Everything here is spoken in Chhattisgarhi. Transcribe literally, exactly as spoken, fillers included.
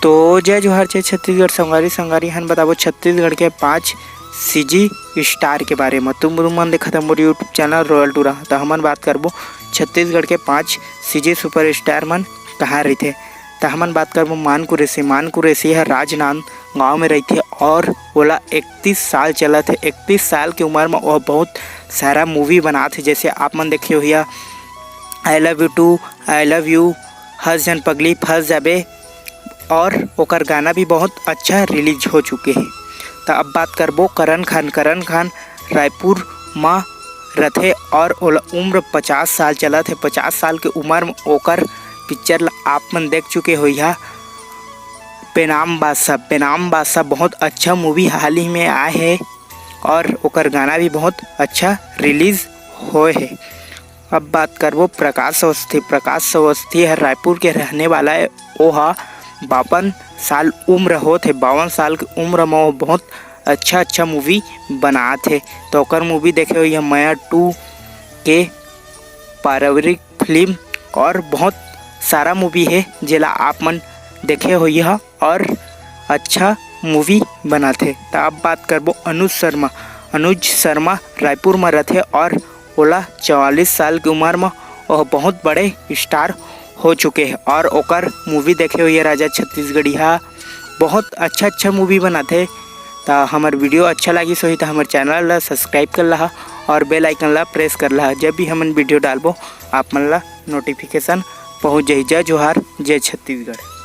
तो जय जोहार, जय छत्तीसगढ़। संगवारी संगवारी, हन बताबो छत्तीसगढ़ के पाँच सीजी स्टार के बारे में। तुम तुम मन देखत मोर यूट्यूब चैनल रॉयल टूरा। तो हमन बात करबो छत्तीसगढ़ के पाँच सीजी सुपरस्टार मन कहाँ रहिथे। तो हमन बात करबो मान कुरैशी। मान कुरैशी ह राजनांद गांव में रहिथे और ओला इकतीस साल चलत हे। इकतीस साल के उम्र में वह बहुत सारा मूवी बनात हे, जैसे आप मन देखे होइया I love you two, I love you, हंस झन पगली फंस जाबे, और ओकर गाना भी बहुत अच्छा रिलीज हो चुके हे। तो अब बात करबो करण खान। करण खान रायपुर म रथे और ओला उम्र पचास साल चलत हे। पचास साल के उम्र में ओकर पिक्चर ला आप मन देख चुके होइहा, बेनाम बादशाह। बेनाम बादशाह बहुत अच्छा मूवी हाल ही में आए हे और ओकर गाना भी बहुत अच्छा रिलीज होए हे। अब बात करबो प्रकाश अवस्थी। प्रकाश अवस्थी हर रायपुर के रहने वाला हे। ओहा बावन साल उम्र होत हे। बावन साल के उम्र में वो बहुत अच्छा अच्छा मूवी बनात हे। तो ओकर मूवी देखे होइहा मया टू के पारिवारिक फिल्म और बहुत सारा मूवी हे जेला आप मन देखे होइहा और अच्छा मूवी बनाथे। तो अब बात करबो अनुज शर्मा। अनुज शर्मा रायपुर में रथे और ओला चवालीस साल की उम्र में वह बहुत बड़े स्टार हो चुके हे और ओकर मूवी देखे होइहा राजा छत्तीसगढ़िया। बहुत अच्छा अच्छा मूवी बनाथे। तो हमर वीडियो अच्छा लागिस होही तो हमर चैनल ला सब्सक्राइब कर लहा और बेल आइकन ला प्रेस कर लहा। जब भी हमन वीडियो डालबो आप मन ला नोटिफिकेशन पहुँच जाही। जय जोहार, जय छत्तीसगढ़।